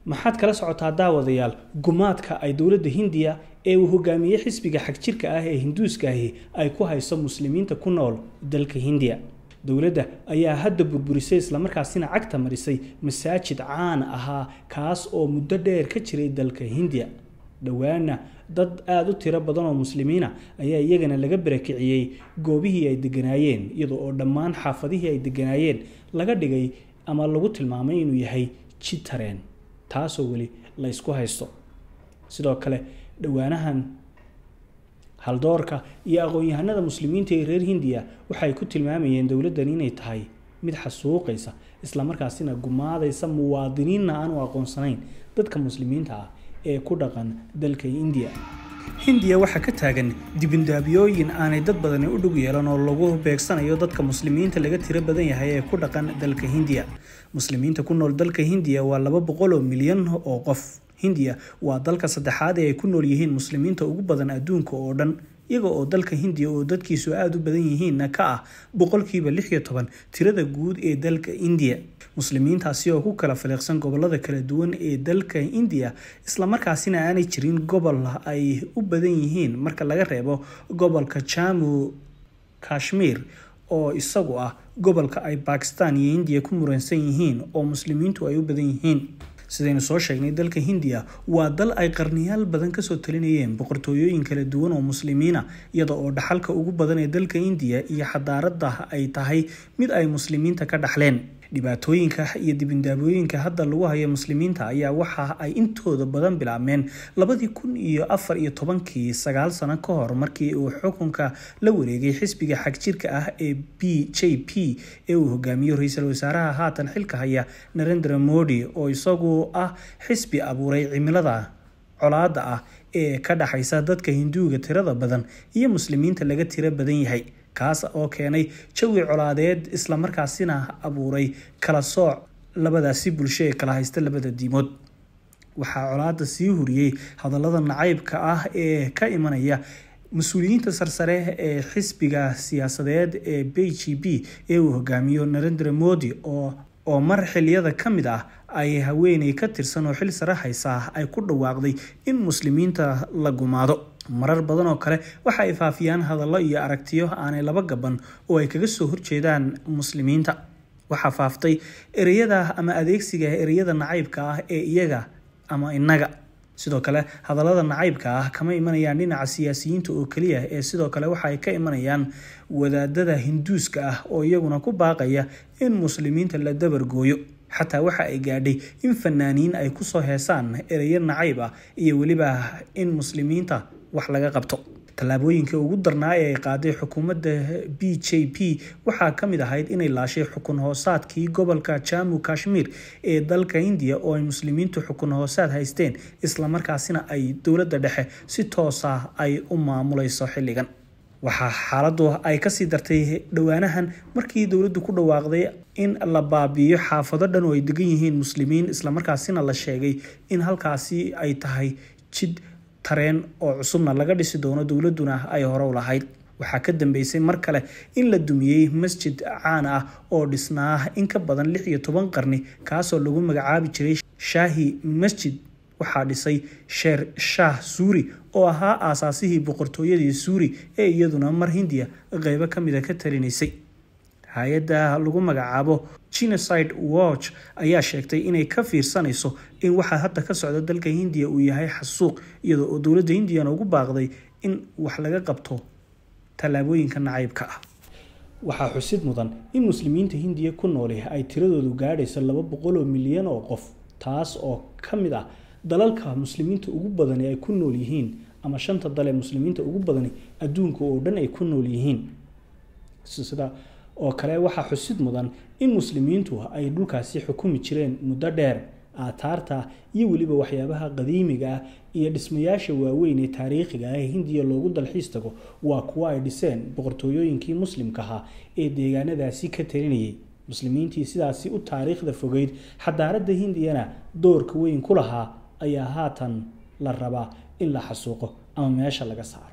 Maxaad kala socotaa, daawadayaal, gumaadka ay dowladda Hindiya ee uu hogaamiyey xisbiga xagjirka ah ee Hinduuska ahi ay ku hayso muslimiinta ku nool dalka Hindiya? Dowladda ayaa hadda burburisay islamarkaasina cagta marisay masaajid caan ahaa, kaas oo muddo dheer ka jiray dalka Hindiya. Dhowaana dad aada u tiro badan oo muslimiina ayaa iyagana laga barakiciyey goobihii ay deganaayeen, iyadoo oo dhammaan xaafadihii ay deganaayeen laga dhigay ama lagu tilmaamay inuu yahay jid tareen, taasoo weli la ysku haysto. Sidoo kale dhowaanahan haldoorka iyo aqoon-yahanada muslimiinta ee reer Hindiya waxay ku tilmaamayeen dowladdan inay tahay mid xasuuqaysa islamarkaasina gumaadaysa muwaadiniinna aan u aqoonsanayn dadka muslimiinta ah ee ku dhaqan dalka Indiya. Hindiya waxaa ka taagan dibindaabiyooyin aanay dad badani u dhug yeelan oo lagu beegsanayo dadka muslimiinta laga tiro badan yahay ee ku dhaqan dalka Hindiya. Muslimiinta ku nool dalka Hindiya waa 200 milyan oo qof. Hindiya waa dalka saddexaad ee ay ku nool yihiin muslimiinta ugu badan adduunka oo dhan, iyaga oo dalka Hindiya oo dadkiisu aada u badan yihiinna ka ah 16% tirada guud ee dalka Indiya. Muslimiintaasi oo ku kala faliiqsan gobolada kala duwan ee dalka Indiya, islamarkaasina aanay jirin gobol ay u badan yihiin marka laga reebo gobolka Jammu Kashmir oo isagu ah gobolka ay Bakistan iyo Indiya ku muransan yihiin oo muslimiintu ay u badan yihiin. Sidaynu soo sheegnay, dalka Hindiya waa dal ay qarniyaal badan kasoo talinayeen boqortooyooyin kala duwan oo muslimiina, iyada oo dhaxalka ugu badan ee dalka Indiya iyo xadaaradda ay tahay mid ay muslimiinta ka dhaxleen. Dhibaatooyinka iyo dibindaabooyinka hadda lagu hayo muslimiinta ayaa waxa ay intooda badan bilaabmeen 2014-kii, 9 sano ka hor, markii uu xukunka la wareegay xisbiga xagjirka ah ee BJP ee uu hogaamiyo ra-iisul wasaaraha haatan xilka haya Narendra Modi, oo isagu ah xisbi abuuray cimilada colaada ah ee ka dhaxaysa dadka Hinduuga tirada badan iyo muslimiinta laga tiro badan yahay, kaas oo keenay jawi colaadeed islamarkaasina abuuray kala sooc labadaasi bulsho ee kala haysta labada diimood. Waxaa colaada sii huriyey hadallada nacaybka ah ee ka imanaya mas-uuliyiinta sarsare ee xisbiga siyaasadeed ee BJP ee uu hogaamiyo Narendra Modi, oo mar xiliyada ka mid ah ay haweeney ka tirsan oo xil sare haysaa ay ku dhawaaqday in muslimiinta la gumaado. Marar badan oo kale waxa ay faafiyaan hadallo iyo aragtiyo aanay laba gaban oo ay kaga soo horjeedaan muslimiinta. Waxaa faaftay ereyada ama adeegsiga ereyada nacaybka ah ee iyaga ama innaga. Sidoo kale hadallada nacaybka ah kama imanayaan dhinaca siyaasiyiinta oo keliya, ee sidoo kale waxa ay ka imanayaan wadaadada Hinduuska ah oo iyaguna ku baaqaya in muslimiinta la dabargooyo. Xataa waxa ay gaadhay in fanaaniin ay kusoo heesaan ereyo nacayb ah iyo weliba in muslimiinta wax laga qabto. Tallaabooyinka ugu darnaa ee ay qaaday xukuumadda BJP waxaa ka mid ahayd inay laashay xukun hoosaadkii gobolka Jammu Kashmir ee dalka Indiya oo ay muslimiintu xukun hoosaad haysteen, islamarkaasina ay dowladda dhexe si toosa ay u maamulayso xilligan. Waxaa xaaladdu ay kasii dartay dhowaanahan markii dowladdu ku dhawaaqday in la baabi'iyo xaafado dhan oo ay degan yihiin muslimiin, islamarkaasina la sheegay in halkaasi ay tahay jid tareen oo cusubna laga dhisi doono, dowladduna ay hore u lahayd. Waxaa ka dambeysay mar kale in la dumiyey masjid caan ah oo dhisnaa in ka badan 16 qarni, kaasoo lagu magacaabi jiray Shaahi Masjid. Waxaa dhisay Sheer Shaah Suuri oo ahaa aasaasihii boqortooyadii Suuri ee iyaduna mar Hindiya qeybo kamida ka talinaysay. Hay-adda lagu magacaabo Genocide Watch ayaa sheegtay inay ka fiirsanayso in waxa hadda ka socda dalka Hindiya uu yahay xasuuq, iyadoo oo dowladda Hindiyana ugu baaqday in wax laga qabto tallaabooyinka nacaybka ah. Waxaa xusid mudan in muslimiinta Hindiya ku nooli ay tiradoodu gaadhayso 200 milyan oo qof, taas oo ka mid ah dalalka muslimiinta ugu badani ay ku nool yihiin, ama shanta dal ee muslimiinta ugu badani adduunka oo dhan ay ku nool yihiin. Sida oo kale waxaa xusid mudan in muslimiintu ay dhulkaasi xukumi jireen muddo dheer. Aataarta iyo weliba waxyaabaha qadiimiga ah iyo dhismayaasha waaweyn ee taariikhiga ah ee Hindiya loogu dalxiis tago waa kuwo ay dhiseen boqortooyooyinkii muslimka ahaa ee deegaanadaasi ka talinayay. Muslimiintii sidaasi u taariikhda fogeyd, xadaaradda Hindiyana doorka weyn ku lahaa, ayaa haatan la rabaa in la xasuuqo ama meesha laga saaro.